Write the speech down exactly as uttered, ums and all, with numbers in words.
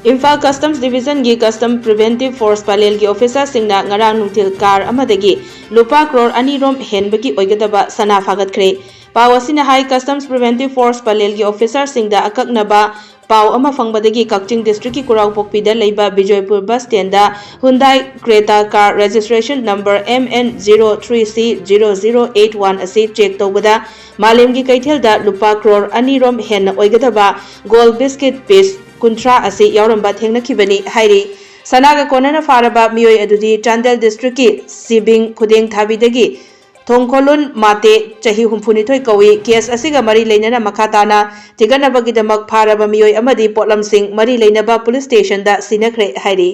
Imphal customs ꯗꯤꯕꯤꯖꯟꯒꯤ custom preventive force ꯄꯂꯦꯜꯒꯤ ꯑꯣꯐꯤꯁꯥꯔꯁꯤꯡꯅ ꯉꯔꯥꯡ ꯅꯨꯡꯊꯤꯜ ꯀꯥꯔ ꯑꯃꯗꯒꯤ ꯂꯨꯄꯥ ꯀ꯭ꯔꯣꯔ ꯑꯅꯤ ꯔꯣꯝ ꯍꯦꯟꯕꯒꯤ ꯑꯣꯏꯒꯗꯕ ꯁꯅꯥ ꯐꯥꯒꯠꯈ꯭ꯔꯦ꯫ ꯄꯥꯎ ꯑꯁꯤꯅ ꯍꯥꯏ, ꯀꯁꯇꯝꯁ ꯄ꯭ꯔꯤꯚꯦꯟꯇꯤꯚ ꯐꯣꯔꯁ ꯄꯂꯦꯜꯒꯤ ꯑꯣꯐꯤꯁꯥꯔꯁꯤꯡꯗ ꯑꯀꯛꯅꯕ ꯄꯥꯎ ꯑꯃ ꯐꯪꯕꯗꯒꯤ ꯀꯛꯆꯤꯡ ꯗꯤꯁꯇ꯭ꯔꯤꯛꯀꯤ ꯀꯨꯔꯥꯎꯄꯣꯛꯄꯤꯗ ꯂꯩꯕ Bijoypur bus stand Hyundai Creta car registration number M N zero three C zero zero eight one ꯑꯁꯤ ꯆꯦꯛ ꯇꯧꯕꯗ ꯃꯥꯂꯦꯝꯒꯤ ꯀꯩꯊꯦꯜꯗ ꯂꯨꯄꯥ ꯀ꯭ꯔꯣꯔ ꯑꯅꯤ ꯔꯣꯝ ꯍꯦꯟꯅ ꯑꯣꯏꯒꯗꯕ ꯒꯣꯜ ꯕꯤꯁꯀꯤꯠ ꯄꯤꯁ ꯀꯨꯟꯊ꯭ꯔꯥ ꯑꯁꯤ ꯌꯥꯎꯔꯝꯕ ꯊꯦꯡꯅꯈꯤꯕꯅꯤ ꯍꯥꯏꯔꯤ꯫ ꯁꯅꯥꯒ ꯀꯣꯟꯅꯅ ꯐꯥꯔꯕ ꯃꯤꯑꯣꯏ ꯑꯗꯨꯗꯤ ꯆꯥꯟꯗꯦꯜ ꯗꯤꯁꯇ꯭ꯔꯤꯛꯀꯤ ꯁꯤꯕꯤꯡ ꯈꯨꯗꯦꯡ ꯊꯥꯕꯤꯗꯒꯤ ꯊꯣꯡꯈꯣꯂꯨꯟ ꯃꯥꯇꯦ, ꯆꯍꯤ ꯍꯨꯝꯐꯨꯅꯤꯊꯣꯏ ꯀꯧꯏ꯫ ꯀꯦꯁ ꯑꯁꯤꯒ ꯃꯔꯤ ꯂꯩꯅꯅ ꯃꯈꯥ ꯇꯥꯅ ꯊꯤꯒꯠꯅꯕꯒꯤꯗꯃꯛ ꯐꯥꯔꯕ ꯃꯤꯑꯣꯏ ꯑꯃꯗꯤ ꯄꯣꯠꯂꯝꯁꯤꯡ ꯃꯔꯤ ꯂꯩꯅꯕ ꯄꯨꯂꯤꯁ ꯁ꯭ꯇꯦꯁꯟꯗ ꯁꯤꯟꯅꯈ꯭ꯔꯦ ꯍꯥꯏꯔꯤ꯫